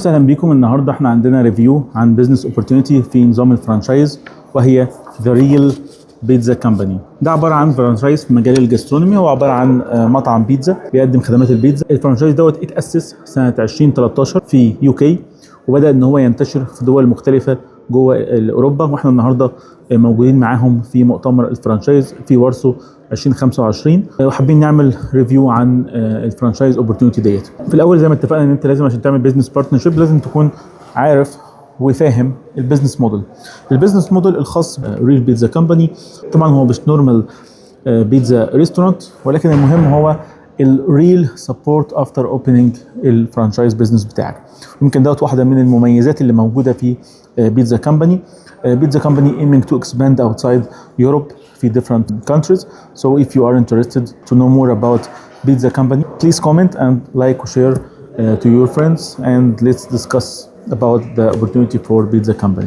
اهلا بيكم. النهارده احنا عندنا review عن business opportunity في نظام ال franchise، وهي The Real Pizza Company. ده عبارة عن franchise في مجال ال gastronomy، هو عبارة عن مطعم بيتزا بيقدم خدمات البيتزا. ال franchise دوت اتاسس سنة 2013 في UK، وبدا ان هو ينتشر في دول مختلفة جوه اوروبا، واحنا النهارده موجودين معاهم في مؤتمر ال franchise في وارسو 2025، وحابين نعمل review عن ال franchise opportunity ديت. في الاول، زي ما اتفقنا ان انت لازم عشان تعمل business partnership لازم تكون عارف وفاهم ال business model. ال business model الخاص Real Pizza Company طبعا هو مش normal pizza restaurant، ولكن المهم هو ال real support after opening ال franchise business بتاعك. يمكن دوت واحدة من المميزات اللي موجودة في Pizza Company. Pizza Company aiming to expand outside Europe في different countries. So if you are interested to know more about Pizza Company, please comment and like or share to your friends, and let's discuss about the opportunity for Pizza Company.